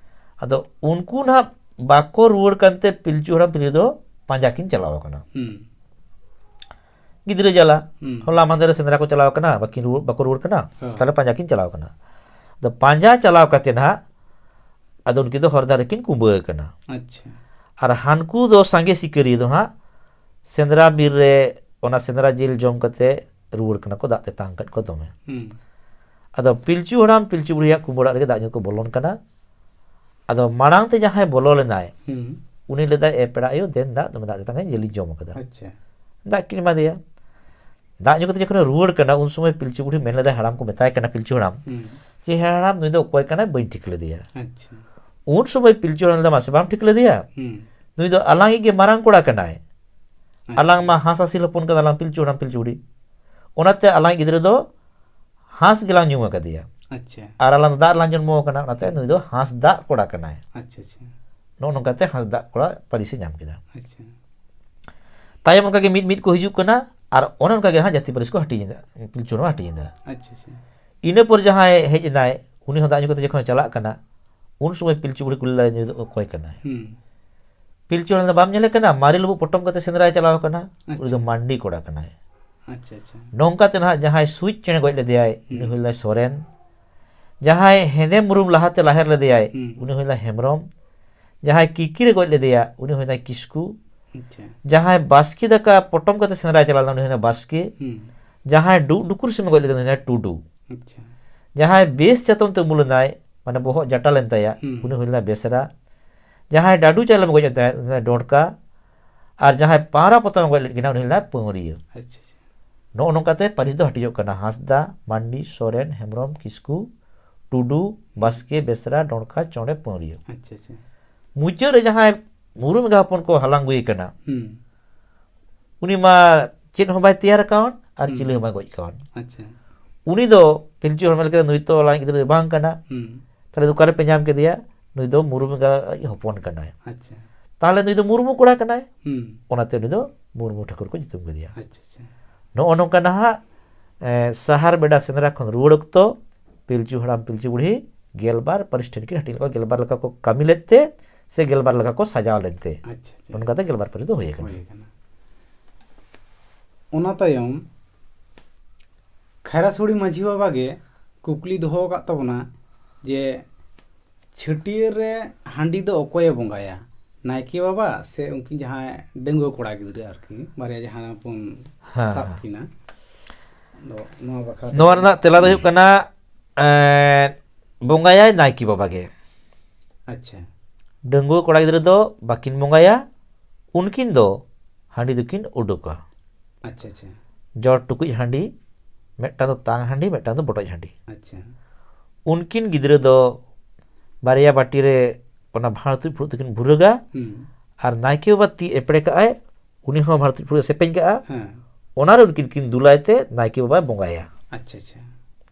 ᱟᱫᱚ ᱩᱱᱠᱩ ᱱᱟᱦᱟᱜ ᱵᱟᱠᱚ ᱨᱩᱣᱟᱹᱲ ᱠᱟᱱᱛᱮ ᱯᱤᱞᱪᱩ ᱦᱟᱲᱟᱢ ᱯᱤᱞᱪᱩ ᱫᱚ ᱯᱟᱸᱡᱟ ᱠᱤᱱ ᱪᱟᱞᱟᱣ ᱟᱠᱟᱱᱟ᱾ ᱦᱩᱸ᱾ ᱜᱤᱫᱽᱨᱟᱹ ᱡᱟᱞᱟ, ᱦᱩᱸ᱾ ᱦᱚᱞᱟ ᱢᱟᱦᱫᱮᱨ ᱨᱮ ᱥᱮᱸᱫᱽᱨᱟ ᱠᱚ ᱪᱟᱞᱟᱣ ᱟᱠᱟᱱᱟ, ᱵᱟᱹᱠᱤᱱ ᱨᱩᱣᱟᱹᱲ, ᱵᱟᱠᱚ ᱨᱩᱣᱟᱹᱲ ᱠᱟᱱᱟ, ᱦᱮᱸ᱾ ᱛᱟᱦᱞᱮ ᱯᱟᱸᱡᱟ ᱠᱤᱱ ᱪᱟᱞᱟᱣ ᱟᱠᱟᱱᱟ᱾ ᱟᱫᱚ ᱯᱟᱸᱡᱟ ᱪᱟᱞᱟᱣ ᱠᱟᱛᱮ ᱱᱟᱦᱟᱜ ᱟᱫᱚ ᱩᱱᱠᱤᱱ ᱫᱚ ᱦᱚᱨ ᱫᱷᱟᱨᱮ ᱠᱤᱱ ᱠᱩᱢᱵᱟᱹ ᱟᱠᱟᱱᱟ᱾ ᱟᱪᱪᱷᱟ᱾ ᱟᱨ ᱦᱟᱱᱠᱩ ᱫᱚ ᱥᱟᱸᱜᱮ ᱥᱤᱠᱟᱹᱨᱤᱭᱟᱹ ᱫᱚ ᱦᱟᱸᱜ ᱥᱮᱸᱫᱽᱨᱟ ᱵᱤᱨ ᱨᱮ ᱚᱱᱟ ᱥᱮᱸᱫᱽᱨᱟ ᱡᱤᱞ ᱡᱚᱢ ᱠᱟᱛᱮ ᱨᱩᱣᱟᱹᱲ ᱠᱟᱱᱟ ᱠᱚ, ᱫᱟᱜ ᱛᱮᱛᱟᱝ ᱟᱠᱟᱫ ᱠᱚ ᱫᱚᱢᱮ᱾ ᱦᱩᱸ᱾ ᱟᱫᱚ ᱯᱤᱞᱪᱩ ᱦᱟᱲᱟᱢ ᱯᱤᱞᱪᱩ ᱵᱩᱲᱦᱤᱭᱟᱜ ᱠᱩᱢᱵᱟᱹ ᱚᱲᱟᱜ ᱨᱮᱜᱮ ᱫᱟᱜ ᱧᱩ ᱠᱚ ᱵᱚᱞᱚᱱ ᱠᱟᱱᱟ᱾ ᱟᱫᱚ ᱢᱟᱲᱟᱝ ᱛᱮ ᱡᱟᱦᱟᱸᱭ ᱵᱚᱞᱚ ᱞᱮᱱᱟᱭ, ᱦᱩᱸ᱾ ᱩᱱᱤ ᱞᱟᱹᱭᱫᱟᱭ, "ᱮ ᱯᱮᱲᱟ ᱟᱭᱳ, ᱫᱮᱱ ᱫᱟᱜ, ᱫᱚᱢᱮ ᱫᱟᱜ ᱛᱮᱛᱟᱝ ᱠᱟᱱᱟ, ᱡᱤᱞᱤᱧ ᱡᱚᱢ ᱠᱟᱫᱟ᱾" ᱟᱪᱪᱷᱟ᱾ ᱫᱟᱜ ᱠᱤᱱ ᱮᱢᱟ ᱫᱮᱭᱟ᱾ ᱫᱟᱜ ᱧᱩ ᱠᱟᱛᱮ ᱡᱚᱠᱷᱚᱱᱮ ᱨᱩᱣᱟᱹᱲ ᱠᱟᱱᱟ, ᱩᱱ ᱥᱚᱢᱚᱭ ᱯᱤᱞᱪᱩ ᱵᱩᱲᱦᱤ ᱢᱮᱱ ᱞᱮᱫᱟᱭ, ᱦᱟᱲᱟᱢ ᱠᱚ ᱢᱮᱛᱟᱭ ᱠᱟᱱᱟ, ᱯᱤᱞᱪᱩ ᱦᱟᱲᱟᱢ, ᱦᱩᱸ᱾ ᱡᱮ, "ᱦᱮᱸ ᱦᱟᱲᱟᱢ, ᱱᱩᱭ ᱫᱚ ᱚᱠᱚᱭ ᱠᱟᱱᱟᱭ, ᱵᱟᱹᱧ ᱴᱷᱤᱠᱟᱹ ᱞᱮᱫᱮᱭᱟ᱾ ᱟᱪᱪᱷᱟ᱾ ᱩᱱ ᱥᱚᱢᱚᱭ ᱯᱤᱞᱪᱩ ᱦᱟᱲᱟᱢ ᱞᱟᱹᱭᱫᱟ, ᱢᱟᱥᱮ ᱵᱟᱢ ᱴᱷᱤᱠᱟᱹ ᱞᱮᱫᱮᱭᱟ? ᱦᱩᱸ᱾ ᱱᱩᱭ ᱫᱚ ᱟᱞᱟᱝᱤᱡ ᱜᱮ ᱢᱟᱨᱟᱝ ᱠᱚᱲᱟ ᱠᱟᱱᱟᱭ᱾ ᱟᱪᱪᱷᱟ᱾ ᱟᱞᱟᱝ ᱢᱟ ᱦᱟᱸᱥ ᱦᱟᱸᱥᱤᱞ ᱦᱚᱯᱚᱱ ᱠᱟᱱᱟᱞᱟᱝ, ᱯᱤᱞᱪᱩ ᱦᱟᱲᱟᱢ, ᱯᱤᱞᱪᱩ ᱵᱩᱲᱦᱤ᱾ ᱚᱱᱟᱛᱮ ᱟᱞᱟᱝ ᱜᱤᱫᱽᱨᱟᱹ ᱫᱚ ᱦᱟᱸᱥ ᱜᱮᱞᱟᱝ ᱧᱩᱢ ᱟᱠᱟᱫᱮᱭᱟ᱾ ᱟᱪᱪᱷᱟ᱾ ᱟᱨ ᱟᱞᱟᱝ ᱫᱚ ᱫᱟᱜ ᱨᱮᱞᱟᱝ ᱡᱚᱱᱢᱚ ᱟᱠᱟᱱᱟ, ᱚᱱᱟᱛᱮ ᱱᱩᱭ ᱫᱚ ᱦᱟᱸᱥ ᱫᱟᱜ ᱠᱚᱲᱟ ᱠᱟᱱᱟᱭ᱾" ᱟᱪᱪᱷᱟ, ᱟᱪᱪᱷᱟ᱾ ᱱᱚᱜᱼᱚ ᱱᱚᱝᱠᱟᱛᱮ ᱦᱟᱸᱥ ᱫᱟᱜ ᱠᱚᱲᱟ ᱯᱟᱹᱨᱤᱥ ᱮ ᱧᱟᱢ ᱠᱮᱫᱟ᱾ ᱟᱪᱪᱷᱟ᱾ ᱛᱟᱭᱚᱢ ᱚᱱᱠᱟᱜᱮ ᱢᱤᱫ ᱢᱤᱫ ᱠᱚ ᱦᱤᱡᱩᱜ ᱠᱟᱱᱟ, ᱟᱨ ᱚᱱᱮ ᱚᱱᱠᱟᱜᱮ ᱦᱟᱸᱜ ᱡᱟᱹᱛᱤ ᱯᱟᱹᱨᱤᱥ ᱠᱚ ᱦᱟᱹᱴᱤᱧ ᱮᱫᱟ, ᱯᱤᱞᱪᱩ ᱦᱟᱲᱟᱢ ᱦᱟᱹᱴᱤᱧ ᱮᱫᱟ᱾ ᱟᱪᱪᱷᱟ, ᱟᱪᱪᱷᱟ᱾ ᱤᱱᱟᱹ ᱯᱚᱨ ᱡᱟᱦᱟᱸᱭ ᱦᱮᱡ ᱮᱱᱟᱭ, ᱩᱱᱤ ᱦᱚᱸ ᱫᱟᱜ ᱧᱩ ᱠᱟᱛᱮ ᱡᱚᱠᱷᱚᱱᱮ ᱪᱟᱞᱟᱜ ᱠᱟᱱᱟ, ᱩᱱ ᱥᱚᱢᱚᱭ ᱯᱤᱞᱪᱩ ᱵᱩᱲᱦᱤ ᱠᱩᱞᱤ ᱞᱮᱫᱟᱭ, "ᱱᱩᱭ ᱫᱚ ᱚᱠᱚᱭ ᱠᱟᱱᱟᱭ?" ᱦᱩᱸ᱾ ᱯᱤᱞᱪᱩ ᱦᱟᱲᱟᱢ ᱫᱚ, "ᱵᱟᱢ ᱧᱮᱞᱮ ᱠᱟᱱᱟ? ᱢᱟᱨᱮ ᱞᱩᱵᱩᱜ ᱯᱚᱴᱚᱢ ᱠᱟᱛᱮ ᱥᱮᱸᱫᱽᱨᱟᱭ ᱪᱟᱞᱟᱣ ᱠᱟᱱᱟ, ᱩᱱᱤ ᱫᱚ ᱟᱪᱪᱷᱟ᱾ ᱢᱟᱱᱰᱤ ᱠᱚᱲᱟ ᱠᱟᱱᱟᱭ᱾" ᱟᱪᱪᱷᱟ, ᱟᱪᱪᱷᱟ᱾ ᱱᱚᱝᱠᱟᱛᱮ ᱱᱟᱦᱟᱜ ᱡᱟᱦᱟᱸᱭ ᱥᱩᱪ ᱪᱮᱬᱮ ᱜᱚᱡ ᱞᱮᱫᱮᱭᱟᱭ, ᱩᱱᱤ ᱦᱩᱸ᱾ ᱦᱩᱭ ᱞᱮᱱᱟᱭ ᱥᱚᱨᱮᱱ᱾ ᱡᱟᱦᱟᱸᱭ ᱦᱮᱸᱫᱮ ᱢᱩᱨᱩᱢ ᱞᱟᱦᱟᱛᱮ ᱞᱟᱦᱮᱨ ᱞᱮᱫᱮᱭᱟᱭ, ᱦᱩᱸ᱾ ᱩᱱᱤ ᱦᱩᱭ ᱞᱮᱱᱟᱭ ᱦᱮᱢᱵᱨᱚᱢ᱾ ᱡᱟᱦᱟᱸᱭ ᱠᱤᱠᱤᱨᱮ ᱜᱚᱡ ᱞᱮᱫᱮᱭᱟ, ᱩᱱᱤ ᱦᱩᱭ ᱞᱮᱱᱟᱭ ᱠᱤᱥᱠᱩ᱾ ᱟᱪᱪᱷᱟ᱾ ᱡᱟᱦᱟᱸᱭ ᱵᱟᱥᱠᱮ ᱫᱟᱠᱟ ᱯᱚᱴᱚᱢ ᱠᱟᱛᱮ ᱥᱮᱸᱫᱽᱨᱟᱭ ᱪᱟᱞᱟᱣ ᱞᱮᱱᱟ, ᱩᱱᱤ ᱦᱩᱭᱱᱟ ᱵᱟᱥᱠᱮ᱾ ᱦᱩᱸ᱾ ᱡᱟᱦᱟᱸᱭ ᱰᱩᱜ ᱰᱩᱠᱩᱨ ᱥᱤᱢ ᱮ ᱜᱚᱡ ᱞᱮᱫᱮ, ᱩᱱᱤ ᱦᱩᱭᱱᱟ ᱴᱩᱰᱩ᱾ ᱟᱪᱪᱷᱟ᱾ ᱡᱟᱦᱟᱸᱭ ᱵᱮᱥ ᱪᱟᱛᱚᱢ ᱛᱮ ᱩᱢᱩᱞ ᱮᱱᱟᱭ, ᱢᱟᱱᱮ ᱵᱚᱦᱚᱜ ᱡᱟᱴᱟ ᱞᱮᱱ ᱛᱟᱭᱟ, ᱦᱩᱸ᱾ ᱩᱱᱤ ᱦᱩᱭ ᱞᱮᱱᱟ ᱵᱮᱥᱨᱟ᱾ ᱡᱟᱦᱟᱸᱭ ᱰᱟᱹᱰᱩ ᱪᱟᱭᱞᱚᱢ ᱮ ᱜᱚᱡ ᱞᱮᱱ ᱛᱟᱭᱟ, ᱩᱱᱤ ᱦᱩᱭ ᱞᱮᱱᱟ ᱰᱚᱸᱰᱠᱟ᱾ ᱟᱨ ᱡᱟᱦᱟᱸᱭ ᱯᱟᱣᱨᱟ ᱯᱚᱛᱟᱢ ᱮ ᱜᱚᱡ ᱞᱮᱫ ᱠᱤᱱᱟ, ᱩᱱᱤ ᱦᱩᱭ ᱞᱮᱱᱟ ᱯᱟᱹᱣᱨᱤᱭᱟᱹ᱾ ᱟᱪᱪᱷᱟ, ᱟᱪᱪᱷᱟ᱾ ᱱᱚᱜᱼᱚ ᱱᱚᱝᱠᱟᱛᱮ ᱯᱟᱹᱨᱤᱥ ᱫᱚ ᱦᱟᱹᱴᱤᱧᱚᱜ ᱠᱟᱱᱟ, ᱦᱟᱸᱥᱫᱟ, ᱢᱟᱱᱰᱤ, ᱥᱚᱨᱮᱱ, ᱦᱮᱢᱵᱨᱚᱢ, ᱠᱤᱥᱠᱩ, ᱴᱩᱰᱩ, ᱵᱟᱥᱠᱮ, ᱵᱮᱥᱨᱟ, ᱰᱚᱸᱰᱠᱟ, ᱪᱚᱬᱮ, ᱯᱟᱹᱣᱨᱤᱭᱟᱹ᱾ ᱟᱪᱪᱷᱟ, ᱟᱪᱪᱷᱟ᱾ ᱢᱩᱪᱟᱹᱫ ᱨᱮ ᱡᱟᱦᱟᱸᱭ ᱢᱩᱨᱢᱩ ᱮᱸᱜᱟ ᱦᱚᱯᱚᱱ ᱠᱚ ᱦᱟᱞᱟᱝ ᱟᱹᱜᱩᱭᱮ ᱠᱟᱱᱟ, ᱦᱩᱸ᱾ ᱩᱱᱤ ᱢᱟ ᱪᱮᱫ ᱦᱚᱸ ᱵᱟᱭ ᱛᱮᱭᱟᱨ ᱟᱠᱟᱣᱟᱱ ᱟᱨ ᱦᱩᱸ᱾ ᱪᱤᱞᱤ ᱦᱚᱸ ᱵᱟᱭ ᱜᱚᱡ ᱠᱟᱣᱟᱱ᱾ ᱟᱪᱪᱷᱟ᱾ ᱩᱱᱤ ᱫᱚ ᱯᱤᱞᱪᱩ ᱦᱟᱲᱟᱢ ᱞᱮᱠᱟᱛᱮ ᱱᱩᱭ ᱛᱚ ᱞᱟᱡ ᱜᱤᱫᱽᱨᱟᱹ ᱫᱚ ᱵᱟᱝ ᱠᱟᱱᱟ᱾ ᱦᱩᱸ᱾ ᱛᱟᱦᱞᱮ ᱫᱚ ᱚᱠᱟᱨᱮ ᱯᱮ ᱧᱟᱢ ᱠᱮᱫᱮᱭᱟ? ᱱᱩᱭ ᱫᱚ ᱢᱩᱨᱢᱩ ᱮᱸᱜᱟ ᱟᱡ ᱦᱚᱯᱚᱱ ᱠᱟᱱᱟᱭ᱾ ᱟᱪᱪᱷᱟ᱾ ᱛᱟᱦᱞᱮ ᱱᱩᱭ ᱫᱚ ᱢᱩᱨᱢᱩ ᱠᱚᱲᱟ ᱠᱟᱱᱟᱭ᱾ ᱦᱩᱸ᱾ ᱚᱱᱟᱛᱮ ᱩᱱᱤ ᱫᱚ ᱢᱩᱨᱢᱩ ᱴᱷᱟᱹᱠᱩᱨ ᱠᱚ ᱧᱩᱛᱩᱢ ᱠᱮᱫᱮᱭᱟ᱾ ᱟᱪᱪᱷᱟ, ᱟᱪᱪᱷᱟ᱾ ᱱᱚᱜᱼᱚ ᱱᱚᱝᱠᱟ ᱱᱟᱦᱟᱜ, ᱮ, ᱥᱟᱦᱟᱨ ᱵᱮᱰᱟ ᱥᱮᱸᱫᱽᱨᱟ ᱠᱷᱚᱱ ᱨᱩᱣᱟᱹᱲ ᱚᱠᱛᱚ ᱯᱤᱞᱪᱩ ᱦᱟᱲᱟᱢ ᱯᱤᱞᱪᱩ ᱵᱩᱲᱦᱤ ᱜᱮᱞᱵᱟᱨ ᱯᱟᱹᱨᱤᱥ ᱴᱷᱮᱱ ᱠᱤᱱ ᱦᱟᱹᱴᱤᱧ ᱞᱮᱫ ᱠᱚᱣᱟ, ᱜᱮᱞᱵᱟᱨ ᱞᱮᱠᱟ ᱠᱚ ᱠᱟᱹᱢᱤ ᱞᱮᱫ ᱛᱮ ᱥᱮ ᱜᱮᱞᱵᱟᱨ ᱞᱮᱠᱟ ᱠᱚ ᱥᱟᱡᱟᱣ ᱞᱮᱱ ᱛᱮ᱾ ᱟᱪᱪᱷᱟ, ᱟᱪᱪᱷᱟ᱾ ᱚᱱᱠᱟᱛᱮ ᱜᱮᱞᱵᱟᱨ ᱯᱟᱹᱨᱤᱥ ᱫᱚ ᱦᱩᱭ ᱟᱠᱟᱱᱟ᱾ ᱦᱩᱭ ᱟᱠᱟᱱᱟ᱾ ᱚᱱᱟ ᱛᱟᱭᱚᱢ ᱠᱷᱟᱭᱨᱟᱥᱩᱲᱤ ᱢᱟᱹᱡᱷᱤ ᱵᱟᱵᱟ ᱜᱮ ᱠᱩᱠᱞᱤ ᱫᱚᱦᱚ ᱟᱠᱟᱫ ᱛᱟᱵᱚᱱᱟ ᱡᱮ ᱪᱷᱟᱹᱴᱭᱟᱹᱨ ᱨᱮ ᱦᱟᱺᱰᱤ ᱫᱚ ᱚᱠᱚᱭᱮ ᱵᱚᱸᱜᱟᱭᱟ, ᱱᱟᱭᱠᱮ ᱵᱟᱵᱟ ᱥᱮ ᱩᱱᱠᱤᱱ ᱡᱟᱦᱟᱸᱭ ᱰᱟᱺᱜᱩᱣᱟᱹ ᱠᱚᱲᱟ ᱜᱤᱫᱽᱨᱟᱹ ᱟᱨᱠᱤ, ᱵᱟᱨᱭᱟ ᱡᱟᱦᱟᱸ ᱵᱚᱱ ᱦᱮᱸ, ᱥᱟᱵ ᱦᱮᱸ᱾ ᱠᱤᱱᱟ? ᱟᱫᱚ ᱱᱚᱣᱟ ᱵᱟᱠᱷᱨᱟ ᱛᱮ ᱱᱚᱣᱟ ᱨᱮᱱᱟᱜ ᱛᱮᱞᱟ ᱫᱚ ᱦᱩᱭᱩᱜ ᱠᱟᱱᱟ, ᱮᱸ, ᱵᱚᱸᱜᱟᱭᱟᱭ ᱱᱟᱭᱠᱮ ᱵᱟᱵᱟ ᱜᱮ᱾ ᱟᱪᱪᱷᱟ᱾ ᱰᱟᱺᱜᱩᱣᱟᱹ ᱠᱚᱲᱟ ᱜᱤᱫᱽᱨᱟᱹ ᱫᱚ ᱵᱟᱹᱠᱤᱱ ᱵᱚᱸᱜᱟᱭᱟ, ᱩᱱᱠᱤᱱ ᱫᱚ ᱦᱟᱺᱰᱤ ᱫᱚᱠᱤᱱ ᱩᱰᱩᱠᱟ᱾ ᱟᱪᱪᱷᱟ, ᱟᱪᱪᱷᱟ᱾ ᱡᱚᱲ ᱴᱩᱠᱩᱡ ᱦᱟᱺᱰᱤ, ᱢᱤᱫᱴᱟᱝ ᱫᱚ ᱛᱟᱝ ᱦᱟᱺᱰᱤ, ᱢᱤᱫᱴᱟᱝ ᱫᱚ ᱵᱚᱰᱚᱡ ᱦᱟᱺᱰᱤ᱾ ᱟᱪᱪᱷᱟ᱾ ᱩᱱᱠᱤᱱ ᱜᱤᱫᱽᱨᱟᱹ ᱫᱚ ᱵᱟᱨᱭᱟ ᱵᱟᱹᱴᱤ ᱨᱮ ᱚᱱᱟ ᱵᱷᱟᱬ ᱛᱩᱡ ᱯᱷᱩᱲᱩᱜ ᱛᱮᱠᱤᱱ ᱵᱷᱩᱨᱟᱹᱜᱟ᱾ ᱦᱩᱸ᱾ ᱟᱨ ᱱᱟᱭᱠᱮ ᱵᱟᱵᱟ ᱛᱤ ᱮᱯᱲᱮ ᱠᱟᱜᱼᱟᱭ, ᱩᱱᱤ ᱦᱚᱸ ᱵᱷᱟᱬ ᱛᱩᱡ ᱯᱷᱩᱲᱩᱜ ᱮ ᱥᱮᱯᱮᱧ ᱠᱟᱜᱼᱟ᱾ ᱦᱮᱸ᱾ ᱚᱱᱟ ᱨᱮ ᱩᱱᱠᱤᱱ ᱠᱤᱱ ᱫᱩᱞᱟᱭ ᱛᱮ ᱱᱟᱭᱠᱮ ᱵᱟᱵᱟᱭ ᱵᱚᱸᱜᱟᱭᱟ᱾ ᱟᱪᱪᱷᱟ, ᱟᱪᱪᱷᱟ᱾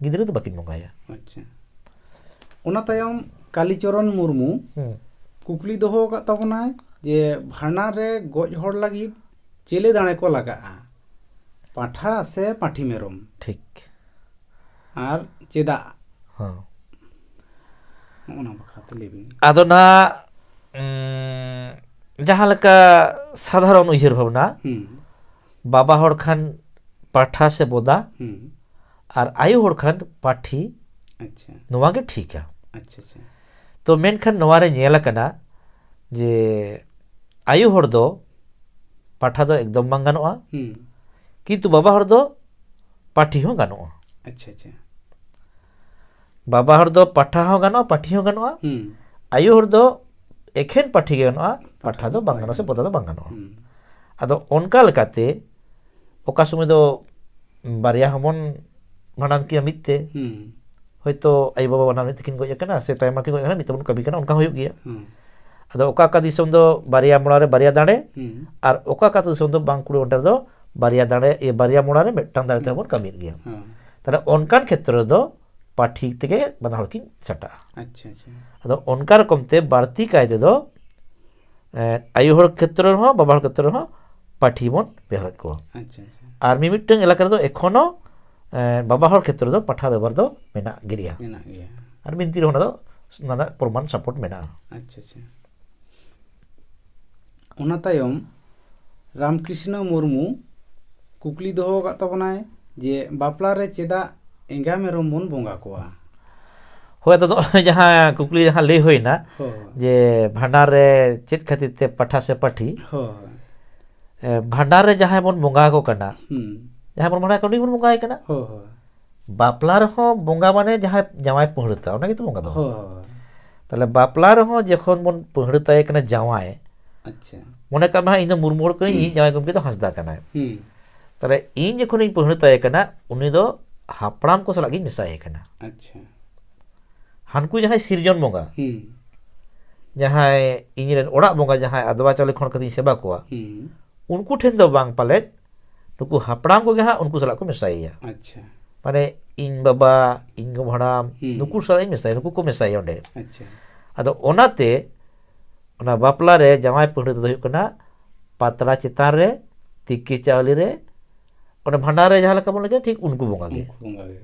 ᱜᱤᱫᱽᱨᱟᱹ ᱫᱚ ᱵᱟᱹᱠᱤᱱ ᱵᱚᱸᱜᱟᱭᱟ᱾ ᱟᱪᱪᱷᱟ᱾ ᱚᱱᱟ ᱛᱟᱭᱚᱢ ᱠᱟᱞᱤᱪᱚᱨᱚᱱ ᱢᱩᱨᱢᱩ ᱦᱩᱸ᱾ ᱠᱩᱠᱞᱤ ᱫᱚᱦᱚ ᱟᱠᱟᱫ ᱛᱟᱵᱚᱱᱟᱭ ᱡᱮ ᱵᱷᱟᱸᱰᱟᱱ ᱨᱮ ᱜᱚᱡ ᱦᱚᱲ ᱞᱟᱹᱜᱤᱫ ᱪᱮᱞᱮ ᱫᱟᱲᱮ ᱠᱚ ᱞᱟᱜᱟᱜᱼᱟ, ᱯᱟᱸᱴᱷᱟ ᱥᱮ ᱯᱟᱹᱴᱷᱤ ᱢᱮᱨᱚᱢ? ᱴᱷᱤᱠ᱾ ᱟᱨ ᱪᱮᱫᱟᱜ? ᱦᱮᱸ᱾ ᱱᱚᱜᱼᱚ ᱱᱟ ᱵᱟᱠᱷᱨᱟ ᱛᱮ ᱞᱟᱹᱭ ᱵᱤᱱ᱾ ᱟᱫᱚ ᱱᱟᱜ, ᱩᱸ, ᱡᱟᱦᱟᱸ ᱞᱮᱠᱟ ᱥᱟᱫᱷᱟᱨᱚᱱ ᱩᱭᱦᱟᱹᱨ ᱵᱷᱟᱵᱽᱱᱟ, ᱦᱩᱸ᱾ ᱵᱟᱵᱟ ᱦᱚᱲ ᱠᱷᱟᱱ ᱯᱟᱴᱷᱟ ᱥᱮ ᱵᱚᱫᱟ, ᱦᱩᱸ᱾ ᱟᱨ ᱟᱭᱳ ᱦᱚᱲ ᱠᱷᱟᱱ ᱯᱟᱹᱴᱷᱤ, ᱟᱪᱪᱷᱟ᱾ ᱱᱚᱣᱟ ᱜᱮ ᱴᱷᱤᱠᱟ᱾ ᱟᱪᱪᱷᱟ, ᱟᱪᱪᱷᱟ᱾ ᱛᱚ ᱢᱮᱱᱠᱷᱟᱱ ᱱᱚᱣᱟ ᱨᱮ ᱧᱮᱞ ᱟᱠᱟᱱᱟ ᱡᱮ ᱟᱭᱳ ᱦᱚᱲ ᱫᱚ ᱯᱟᱴᱷᱟ ᱫᱚ ᱮᱠᱫᱚᱢ ᱵᱟᱝ ᱜᱟᱱᱚᱜᱼᱟ᱾ ᱦᱩᱸ᱾ ᱠᱤᱱᱛᱩ ᱵᱟᱵᱟ ᱦᱚᱲ ᱫᱚ ᱯᱟᱹᱴᱷᱤ ᱦᱚᱸ ᱜᱟᱱᱚᱜᱼᱟ᱾ ᱟᱪᱪᱷᱟ, ᱟᱪᱪᱷᱟ᱾ ᱵᱟᱵᱟ ᱦᱚᱲ ᱫᱚ ᱯᱟᱴᱷᱟ ᱦᱚᱸ ᱜᱟᱱᱚᱜᱼᱟ, ᱯᱟᱹᱴᱷᱤ ᱦᱚᱸ ᱜᱟᱱᱚᱜᱼᱟ᱾ ᱦᱩᱸ᱾ ᱟᱭᱳ ᱦᱚᱲ ᱫᱚ ᱮᱠᱷᱮᱱ ᱯᱟᱹᱴᱷᱤ ᱜᱮ ᱜᱟᱱᱚᱜᱼᱟ, ᱯᱟᱴᱷᱟ ᱫᱚ ᱵᱟᱝ ᱜᱟᱱᱚᱜᱼᱟ ᱥᱮ ᱯᱚᱫᱟ ᱫᱚ ᱵᱟᱝ ᱜᱟᱱᱚᱜᱼᱟ᱾ ᱦᱩᱸ᱾ ᱟᱫᱚ ᱚᱱᱠᱟ ᱞᱮᱠᱟᱛᱮ ᱚᱠᱟ ᱥᱚᱢᱚᱭ ᱫᱚ ᱵᱟᱨᱭᱟ ᱦᱚᱸᱵᱚᱱ ᱵᱷᱟᱸᱰᱟᱱ ᱠᱤᱱᱟ ᱢᱤᱫ ᱛᱮ, ᱦᱩᱸ᱾ ᱦᱚᱭᱛᱳ ᱟᱭᱳ ᱵᱟᱵᱟ ᱵᱟᱱᱟᱨ ᱢᱤᱫ ᱛᱮᱠᱤᱱ ᱜᱚᱡ ᱟᱠᱟᱱᱟ ᱥᱮ ᱛᱟᱭᱢᱟ ᱠᱤᱱ ᱜᱚᱡ ᱟᱠᱟᱱᱟ, ᱢᱤᱫ ᱛᱮᱵᱚᱱ ᱠᱟᱹᱢᱤ ᱠᱟᱱᱟ, ᱚᱱᱠᱟ ᱦᱩᱭᱩᱜ ᱜᱮᱭᱟ᱾ ᱦᱩᱸ᱾ ᱟᱫᱚ ᱚᱠᱟ ᱚᱠᱟ ᱫᱤᱥᱚᱢ ᱫᱚ ᱵᱟᱨᱭᱟ ᱢᱚᱲᱟ ᱨᱮ ᱵᱟᱨᱭᱟ ᱫᱟᱲᱮ, ᱦᱩᱸ᱾ ᱟᱨ ᱚᱠᱟ ᱚᱠᱟ ᱫᱤᱥᱚᱢ ᱫᱚ ᱵᱟᱝ ᱠᱩᱲᱤ ᱚᱸᱰᱮ ᱫᱚ ᱵᱟᱨᱭᱟ ᱫᱟᱲᱮ, ᱤᱭᱟᱹ, ᱵᱟᱨᱭᱟ ᱢᱚᱲᱟ ᱨᱮ ᱢᱤᱫᱴᱟᱝ ᱫᱟᱲᱮ ᱛᱮᱦᱚᱸ ᱵᱚᱱ ᱠᱟᱹᱢᱤᱭᱮᱫ ᱜᱮᱭᱟ᱾ ᱦᱩᱸ᱾ ᱛᱟᱦᱞᱮ ᱚᱱᱠᱟᱱ ᱠᱷᱮᱛᱨᱚ ᱨᱮᱫᱚ ᱯᱟᱹᱴᱷᱤ ᱛᱮᱜᱮ ᱵᱟᱱᱟ ᱦᱚᱲ ᱠᱤᱱ ᱪᱷᱟᱴᱟᱜᱼᱟ᱾ ᱟᱪᱪᱷᱟ, ᱟᱪᱪᱷᱟ᱾ ᱟᱫᱚ ᱚᱱᱠᱟ ᱨᱚᱠᱚᱢ ᱛᱮ ᱵᱟᱹᱲᱛᱤ ᱠᱟᱭ ᱛᱮᱫᱚ, ᱮᱸ, ᱟᱭᱳ ᱦᱚᱲ ᱠᱷᱮᱛᱨᱚ ᱨᱮᱦᱚᱸ, ᱵᱟᱵᱟ ᱦᱚᱲ ᱠᱷᱮᱛᱨᱚ ᱨᱮᱦᱚᱸ ᱯᱟᱹᱴᱷᱤ ᱵᱚᱱ ᱵᱮᱣᱦᱟᱨᱮᱫ ᱠᱚᱣᱟ᱾ ᱟᱪᱪᱷᱟ, ᱟᱪᱪᱷᱟ᱾ ᱟᱨ ᱢᱤᱢᱤᱫᱴᱟᱝ ᱮᱞᱟᱠᱟ ᱨᱮᱫᱚ ᱮᱠᱷᱚᱱᱳ, ᱮᱸ, ᱵᱟᱵᱟ ᱦᱚᱲ ᱠᱷᱮᱛᱨᱚ ᱨᱮᱫᱚ ᱯᱟᱴᱷᱟ ᱵᱮᱵᱚᱦᱟᱨ ᱫᱚ ᱢᱮᱱᱟᱜ ᱜᱮᱭᱟ᱾ ᱢᱮᱱᱟᱜ ᱜᱮᱭᱟ᱾ ᱟᱨ ᱵᱤᱱᱛᱤ ᱨᱮᱦᱚᱸ ᱚᱱᱟ ᱫᱚ, ᱚᱱᱟ ᱨᱮᱱᱟᱜ ᱯᱨᱚᱢᱟᱱ ᱥᱟᱯᱳᱨᱴ ᱢᱮᱱᱟᱜᱼᱟ᱾ ᱟᱪᱪᱷᱟ, ᱟᱪᱪᱷᱟ᱾ ᱚᱱᱟ ᱛᱟᱭᱚᱢ ᱨᱟᱢᱠᱨᱤᱥᱱᱚ ᱢᱩᱨᱢᱩ ᱠᱩᱠᱞᱤ ᱫᱚᱦᱚ ᱟᱠᱟᱫ ᱛᱟᱵᱚᱱᱟᱭ ᱡᱮ, ᱵᱟᱯᱞᱟ ᱨᱮ ᱪᱮᱫᱟᱜ ᱮᱸᱜᱟ ᱢᱮᱨᱚᱢ ᱵᱚᱱ ᱵᱚᱸᱜᱟ ᱠᱚᱣᱟ? ᱦᱳᱭ, ᱟᱫᱚ ᱱᱚᱜᱼᱚᱭ ᱡᱟᱦᱟᱸ ᱠᱩᱠᱞᱤ ᱡᱟᱦᱟᱸ ᱞᱟᱹᱭ ᱦᱩᱭᱱᱟ, ᱦᱳᱭ᱾ ᱡᱮ ᱵᱷᱟᱸᱰᱟᱱ ᱨᱮ ᱪᱮᱫ ᱠᱷᱟᱹᱛᱤᱨ ᱛᱮ ᱯᱟᱴᱷᱟ ᱥᱮ ᱯᱟᱹᱴᱷᱤ? ᱦᱳᱭ᱾ ᱮ, ᱵᱷᱟᱸᱰᱟᱱ ᱨᱮ ᱡᱟᱦᱟᱸᱭ ᱵᱚᱱ ᱵᱚᱸᱜᱟ ᱟᱠᱚ ᱠᱟᱱᱟ, ᱦᱩᱸ᱾ ᱡᱟᱦᱟᱸᱭ ᱵᱚᱱ ᱵᱷᱟᱸᱰᱟᱱ ᱠᱟᱱᱟ, ᱩᱱᱤ ᱵᱚᱱ ᱵᱚᱸᱜᱟᱭ ᱠᱟᱱᱟ᱾ ᱦᱳᱭ, ᱦᱳᱭ᱾ ᱵᱟᱯᱞᱟ ᱨᱮᱦᱚᱸ ᱵᱚᱸᱜᱟ ᱢᱟᱱᱮ ᱡᱟᱦᱟᱸᱭ ᱡᱟᱶᱟᱭ ᱯᱟᱹᱦᱲᱟᱹᱛᱟ, ᱚᱱᱟ ᱜᱮᱛᱚ ᱵᱚᱸᱜᱟ ᱫᱚ᱾ ᱦᱳᱭ, ᱦᱳᱭ᱾ ᱛᱟᱦᱞᱮ ᱵᱟᱯᱞᱟ ᱨᱮᱦᱚᱸ ᱡᱚᱠᱷᱚᱱ ᱵᱚᱱ ᱯᱟᱹᱦᱲᱟᱹᱛᱟᱭ ᱠᱟᱱᱟ ᱡᱟᱶᱟᱭ, ᱟᱪᱪᱷᱟ᱾ ᱢᱚᱱᱮ ᱠᱟᱜ ᱢᱮ ᱦᱟᱸᱜ, ᱤᱧ ᱫᱚ ᱢᱩᱨᱢᱩ ᱦᱚᱲ ᱠᱟᱹᱱᱟᱹᱧ, ᱤᱧ ᱡᱟᱶᱟᱭ ᱜᱚᱢᱠᱮ ᱫᱚ ᱦᱟᱸᱥᱫᱟ ᱠᱟᱱᱟᱭ᱾ ᱦᱩᱸ᱾ ᱛᱟᱦᱞᱮ ᱤᱧ ᱡᱚᱠᱷᱚᱱᱤᱧ ᱯᱟᱹᱦᱲᱟᱹᱛᱟᱭ ᱠᱟᱱᱟ, ᱩᱱᱤ ᱫᱚ ᱦᱟᱯᱲᱟᱢ ᱠᱚ ᱥᱟᱞᱟᱜ ᱜᱤᱧ ᱢᱮᱥᱟᱭᱮ ᱠᱟᱱᱟ᱾ ᱟᱪᱪᱷᱟ᱾ ᱦᱟᱱᱠᱩ ᱡᱟᱦᱟᱸᱭ ᱥᱤᱨᱡᱚᱱ ᱵᱚᱸᱜᱟ, ᱦᱩᱸ᱾ ᱡᱟᱦᱟᱸᱭ ᱤᱧ ᱨᱮᱱ ᱚᱲᱟᱜ ᱵᱚᱸᱜᱟ, ᱡᱟᱦᱟᱸᱭ ᱟᱫᱽᱣᱟ ᱪᱟᱣᱞᱮ ᱠᱷᱚᱱ ᱠᱟᱛᱮᱧ ᱥᱮᱵᱟ ᱠᱚᱣᱟ, ᱦᱩᱸ᱾ ᱩᱱᱠᱩ ᱴᱷᱮᱱ ᱫᱚ ᱵᱟᱝ ᱯᱟᱞᱮᱫ, ᱱᱩᱠᱩ ᱦᱟᱯᱲᱟᱢ ᱠᱚᱜᱮ ᱦᱟᱸᱜ ᱩᱱᱠᱩ ᱥᱟᱞᱟᱜ ᱠᱚ ᱢᱮᱥᱟᱭᱮᱭᱟ᱾ ᱟᱪᱪᱷᱟ᱾ ᱢᱟᱱᱮ ᱤᱧ ᱵᱟᱵᱟ, ᱤᱧ ᱜᱚ ᱦᱟᱲᱟᱢ, ᱦᱩᱸ᱾ ᱱᱩᱠᱩ ᱥᱟᱞᱟᱜ ᱤᱧ ᱢᱮᱥᱟᱭᱟ, ᱱᱩᱠᱩ ᱠᱚ ᱢᱮᱥᱟᱭᱟ ᱚᱸᱰᱮ᱾ ᱟᱪᱪᱷᱟ᱾ ᱟᱫᱚ ᱚᱱᱟᱛᱮ ᱚᱱᱟ ᱵᱟᱯᱞᱟ ᱨᱮ ᱡᱟᱶᱟᱭ ᱯᱟᱹᱦᱲᱟᱹ ᱛᱮᱫᱚ ᱦᱩᱭᱩᱜ ᱠᱟᱱᱟ ᱯᱟᱛᱲᱟ ᱪᱮᱛᱟᱱ ᱨᱮ, ᱛᱤᱠᱤ ᱪᱟᱣᱞᱮ ᱨᱮ, ᱚᱱᱮ ᱵᱷᱟᱸᱰᱟᱱ ᱨᱮ ᱡᱟᱦᱟᱸ ᱞᱮᱠᱟ ᱵᱚᱱ ᱞᱟᱹᱭᱟ, ᱴᱷᱤᱠ ᱩᱱᱠᱩ ᱵᱚᱸᱜᱟ ᱜᱮ᱾ ᱩᱱᱠᱩ ᱵᱚᱸᱜᱟ ᱜᱮ᱾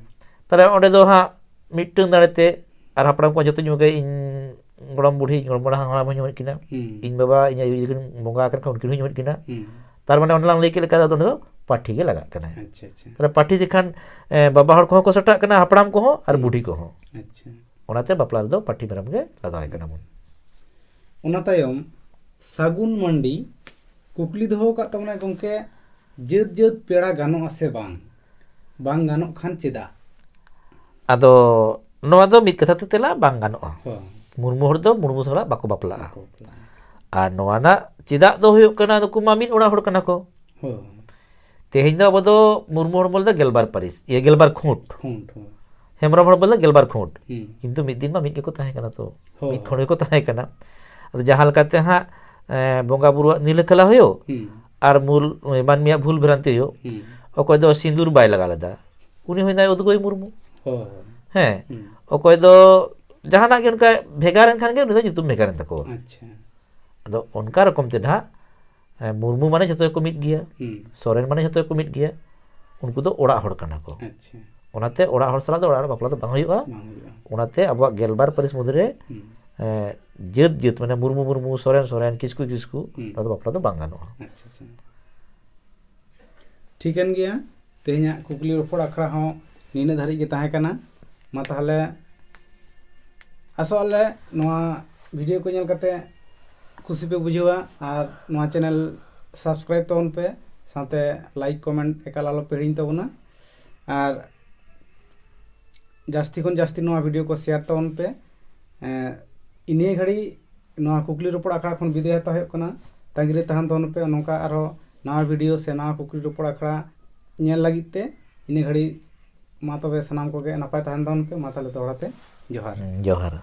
ᱛᱟᱦᱞᱮ ᱚᱸᱰᱮ ᱫᱚ ᱦᱟᱸᱜ ᱢᱤᱫᱴᱟᱝ ᱫᱟᱲᱮ ᱛᱮ, ᱟᱨ ᱦᱟᱯᱲᱟᱢ ᱠᱚ ᱡᱚᱛᱚ ᱧᱚᱜ ᱜᱮ, ᱤᱧ ᱜᱚᱲᱚᱢ ᱵᱩᱲᱦᱤ, ᱤᱧ ᱜᱚᱲᱚᱢ ᱦᱟᱲᱟᱢ ᱦᱚᱸᱧ ᱧᱩᱢᱮᱫ ᱠᱤᱱᱟ, ᱦᱩᱸ᱾ ᱤᱧ ᱵᱟᱵᱟ, ᱤᱧ ᱟᱭᱳ ᱡᱩᱫᱤ ᱠᱤᱱ ᱵᱚᱸᱜᱟ ᱟᱠᱟᱱ ᱠᱷᱟᱱ, ᱩᱱᱠᱤᱱ ᱦᱚᱸᱧ ᱧᱩᱢᱮᱫ ᱠᱤᱱᱟ᱾ ᱦᱩᱸ᱾ ᱛᱟᱨ ᱢᱟᱱᱮ ᱚᱱᱮ ᱞᱟᱝ ᱞᱟᱹᱭ ᱠᱮᱫ ᱞᱮᱠᱟ, ᱟᱫᱚ ᱚᱸᱰᱮ ᱫᱚ ᱯᱟᱹᱴᱷᱤ ᱜᱮ ᱞᱟᱜᱟᱜ ᱠᱟᱱᱟ᱾ ᱟᱪᱪᱷᱟ, ᱟᱪᱪᱷᱟ᱾ ᱛᱟᱦᱞᱮ ᱯᱟᱹᱴᱷᱤ ᱡᱚᱠᱷᱚᱱ, ᱮ, ᱵᱟᱵᱟ ᱦᱚᱲ ᱠᱚᱦᱚᱸ ᱠᱚ ᱥᱟᱴᱟᱜ ᱠᱟᱱᱟ, ᱦᱟᱯᱲᱟᱢ ᱠᱚᱦᱚᱸ ᱟᱨ ᱦᱩᱸ᱾ ᱵᱩᱰᱷᱤ ᱠᱚᱦᱚᱸ᱾ ᱟᱪᱪᱷᱟ᱾ ᱚᱱᱟᱛᱮ ᱵᱟᱯᱞᱟ ᱨᱮᱫᱚ ᱯᱟᱹᱴᱷᱤ ᱢᱮᱨᱚᱢ ᱜᱮ ᱞᱟᱜᱟᱣᱟᱭ ᱠᱟᱱᱟ ᱵᱚᱱ᱾ ᱚᱱᱟ ᱛᱟᱭᱚᱢ ᱥᱟᱹᱜᱩᱱ ᱢᱟᱱᱰᱤ ᱠᱩᱠᱞᱤ ᱫᱚᱦᱚ ᱟᱠᱟᱫ ᱛᱟᱵᱚᱱᱟᱭ ᱜᱚᱢᱠᱮ, ᱡᱟᱹᱛ ᱡᱟᱹᱛ ᱯᱮᱲᱟ ᱜᱟᱱᱚᱜᱼᱟ ᱥᱮ ᱵᱟᱝ? ᱵᱟᱝ ᱜᱟᱱᱚᱜ ᱠᱷᱟᱱ ᱪᱮᱫᱟᱜ? ᱟᱫᱚ ᱱᱚᱣᱟ ᱫᱚ ᱢᱤᱫ ᱠᱟᱛᱷᱟ ᱛᱮ ᱛᱮᱞᱟ, ᱵᱟᱝ ᱜᱟᱱᱚᱜᱼᱟ᱾ ᱦᱳᱭ᱾ ᱢᱩᱨᱢᱩ ᱦᱚᱲ ᱫᱚ ᱢᱩᱨᱢᱩ ᱥᱟᱞᱟᱜ ᱵᱟᱠᱚ ᱵᱟᱯᱞᱟᱜᱼᱟ᱾ ᱵᱟᱠᱚ ᱵᱟᱯᱞᱟᱜᱼᱟ᱾ ᱟᱨ ᱱᱚᱣᱟ ᱨᱮᱱᱟᱜ ᱪᱮᱫᱟᱜ ᱫᱚ ᱦᱩᱭᱩᱜ ᱠᱟᱱᱟ, ᱱᱩᱠᱩ ᱢᱟ ᱢᱤᱫ ᱚᱲᱟᱜ ᱦᱚᱲ ᱠᱟᱱᱟ ᱠᱚ᱾ ᱦᱳᱭ᱾ ᱛᱮᱦᱮᱧ ᱫᱚ ᱟᱵᱚ ᱫᱚ ᱢᱩᱨᱢᱩ ᱦᱚᱲ ᱵᱚᱞᱮ ᱫᱚ ᱜᱮᱞᱵᱟᱨ ᱯᱟᱹᱨᱤᱥ, ᱤᱭᱟᱹ, ᱜᱮᱞᱵᱟᱨ ᱠᱷᱩᱸᱴ᱾ ᱠᱷᱩᱸᱴ, ᱦᱳᱭ᱾ ᱦᱮᱢᱵᱨᱚᱢ ᱦᱚᱲ ᱵᱚᱞᱮ ᱫᱚ ᱜᱮᱞᱵᱟᱨ ᱠᱷᱩᱸᱴ᱾ ᱦᱩᱸ᱾ ᱠᱤᱱᱛᱩ ᱢᱤᱫ ᱫᱤᱱ ᱢᱟ ᱢᱤᱫ ᱜᱮᱠᱚ ᱛᱟᱦᱮᱸ ᱠᱟᱱᱟ ᱛᱚ᱾ ᱦᱳᱭ, ᱢᱤᱫ ᱦᱳᱭ᱾ ᱠᱷᱚᱸᱰ ᱜᱮᱠᱚ ᱛᱟᱦᱮᱸ ᱠᱟᱱᱟ᱾ ᱟᱫᱚ ᱡᱟᱦᱟᱸ ᱞᱮᱠᱟᱛᱮ ᱦᱟᱸᱜ, ᱮᱸ, ᱵᱚᱸᱜᱟ ᱵᱩᱨᱩᱣᱟᱜ ᱱᱤᱞᱟᱹ ᱠᱷᱮᱞᱟ ᱦᱩᱭᱩᱜ, ᱦᱩᱸ᱾ ᱟᱨ ᱢᱩᱞ, ᱢᱟᱹᱱᱢᱤᱭᱟᱜ ᱵᱷᱩᱞ ᱵᱷᱨᱟᱱᱛᱤ ᱦᱩᱭᱩᱜ, ᱦᱩᱸ᱾ ᱚᱠᱚᱭ ᱫᱚ ᱥᱤᱸᱫᱩᱨ ᱵᱟᱭ ᱞᱟᱜᱟᱣ ᱞᱮᱫᱟ, ᱩᱱᱤ ᱦᱩᱭᱱᱟᱭ ᱩᱫᱽᱜᱟᱹᱭ ᱢᱩᱨᱢᱩ᱾ ᱦᱳᱭ, ᱦᱳᱭ᱾ ᱦᱮᱸ᱾ ᱦᱩᱸ᱾ ᱚᱠᱚᱭ ᱫᱚ ᱡᱟᱦᱟᱱᱟᱜ ᱜᱮ ᱚᱱᱠᱟ ᱵᱷᱮᱜᱟᱨ ᱮᱱ ᱠᱷᱟᱱ ᱜᱮ ᱩᱱᱤ ᱫᱚ ᱧᱩᱛᱩᱢ ᱵᱷᱮᱜᱟᱨ ᱮᱱ ᱛᱟᱠᱚᱣᱟ᱾ ᱟᱪᱪᱷᱟ᱾ ᱟᱫᱚ ᱚᱱᱠᱟ ᱨᱚᱠᱚᱢ ᱛᱮ ᱱᱟᱦᱟᱜ, ᱮᱸ, ᱢᱩᱨᱢᱩ ᱢᱟᱱᱮ ᱡᱷᱚᱛᱚ ᱜᱮᱠᱚ ᱢᱤᱫ ᱜᱮᱭᱟ, ᱦᱩᱸ᱾ ᱥᱚᱨᱮᱱ ᱢᱟᱱᱮ ᱡᱷᱚᱛᱚ ᱜᱮᱠᱚ ᱢᱤᱫ ᱜᱮᱭᱟ, ᱩᱱᱠᱩ ᱫᱚ ᱚᱲᱟᱜ ᱦᱚᱲ ᱠᱟᱱᱟ ᱠᱚ᱾ ᱟᱪᱪᱷᱟ᱾ ᱚᱱᱟᱛᱮ ᱚᱲᱟᱜ ᱦᱚᱲ ᱥᱟᱞᱟᱜ ᱫᱚ ᱚᱲᱟᱜ ᱦᱚᱲ ᱵᱟᱯᱞᱟ ᱫᱚ ᱵᱟᱝ ᱦᱩᱭᱩᱜᱼᱟ᱾ ᱵᱟᱝ ᱦᱩᱭᱩᱜᱼᱟ᱾ ᱚᱱᱟᱛᱮ ᱟᱵᱚᱣᱟᱜ ᱜᱮᱞᱵᱟᱨ ᱯᱟᱹᱨᱤᱥ ᱢᱩᱫᱽᱨᱮ, ᱦᱩᱸ᱾ ᱮᱸ, ᱡᱟᱹᱛ ᱡᱟᱹᱛ, ᱢᱟᱱᱮ ᱢᱩᱨᱢᱩ ᱢᱩᱨᱢᱩ, ᱥᱚᱨᱮᱱ ᱥᱚᱨᱮᱱ, ᱠᱤᱥᱠᱩ ᱠᱤᱥᱠᱩ, ᱦᱩᱸ᱾ ᱚᱱᱟ ᱫᱚ ᱵᱟᱯᱞᱟ ᱫᱚ ᱵᱟᱝ ᱜᱟᱱᱚᱜᱼᱟ᱾ ᱟᱪᱪᱷᱟ, ᱟᱪᱪᱷᱟ᱾ ᱴᱷᱤᱠᱟᱹᱱ ᱜᱮᱭᱟ, ᱛᱮᱦᱮᱧᱟᱜ ᱠᱩᱠᱞᱤ ᱨᱚᱯᱚᱲ ᱟᱠᱷᱲᱟ ᱦᱚᱸ ᱱᱤᱱᱟᱹᱜ ᱫᱷᱟᱹᱨᱤᱡ ᱜᱮ ᱛᱟᱦᱮᱸ ᱠᱟᱱᱟ᱾ ᱢᱟ ᱛᱟᱦᱚᱞᱮ, ᱟᱥᱚᱜ ᱟᱞᱮ ᱱᱚᱣᱟ video ᱠᱚ ᱧᱮᱞ ᱠᱟᱛᱮ ᱠᱩᱥᱤ ᱯᱮ ᱵᱩᱡᱷᱟᱹᱣᱟ ᱟᱨ ᱱᱚᱣᱟ channel subscribe ᱛᱟᱵᱚᱱ ᱯᱮ, ᱥᱟᱶᱛᱮ like comment ᱮᱠᱟᱞ ᱟᱞᱚ ᱯᱮ ᱦᱤᱲᱤᱧ ᱛᱟᱵᱚᱱᱟ᱾ ᱟᱨ ᱡᱟᱹᱥᱛᱤ ᱠᱷᱚᱱ ᱡᱟᱹᱥᱛᱤ ᱱᱚᱣᱟ video ᱠᱚ share ᱛᱟᱵᱚᱱ ᱯᱮ᱾ ᱮᱸ, ᱤᱱᱟᱹ ᱜᱷᱟᱹᱲᱤᱡ ᱱᱚᱣᱟ ᱠᱩᱠᱞᱤ ᱨᱚᱯᱚᱲ ᱟᱠᱷᱲᱟ ᱠᱷᱚᱱ ᱵᱤᱫᱟᱹᱭ ᱦᱟᱛᱟᱣ ᱦᱩᱭᱩᱜ ᱠᱟᱱᱟ᱾ ᱛᱟᱺᱜᱤ ᱨᱮ ᱛᱟᱦᱮᱱ ᱛᱟᱵᱚᱱ ᱯᱮ ᱱᱚᱝᱠᱟ ᱟᱨᱦᱚᱸ ᱱᱟᱣᱟ video ᱥᱮ ᱱᱟᱣᱟ ᱠᱩᱠᱞᱤ ᱨᱚᱯᱚᱲ ᱟᱠᱷᱲᱟ ᱧᱮᱞ ᱞᱟᱹᱜᱤᱫ ᱛᱮ᱾ ᱤᱱᱟᱹ ᱜᱷᱟᱹᱲᱤᱡ ᱢᱟ ᱛᱚᱵᱮ ᱥᱟᱱᱟᱢ ᱠᱚᱜᱮ ᱱᱟᱯᱟᱭ ᱛᱟᱦᱮᱱ ᱛᱟᱵᱚᱱ ᱯᱮ᱾ ᱢᱟ ᱛᱟᱦᱚᱞᱮ ᱫᱚᱦᱲᱟ ᱛᱮ ᱡᱚᱦᱟᱨ᱾ ᱦᱩᱸ, ᱡᱚᱦᱟᱨ᱾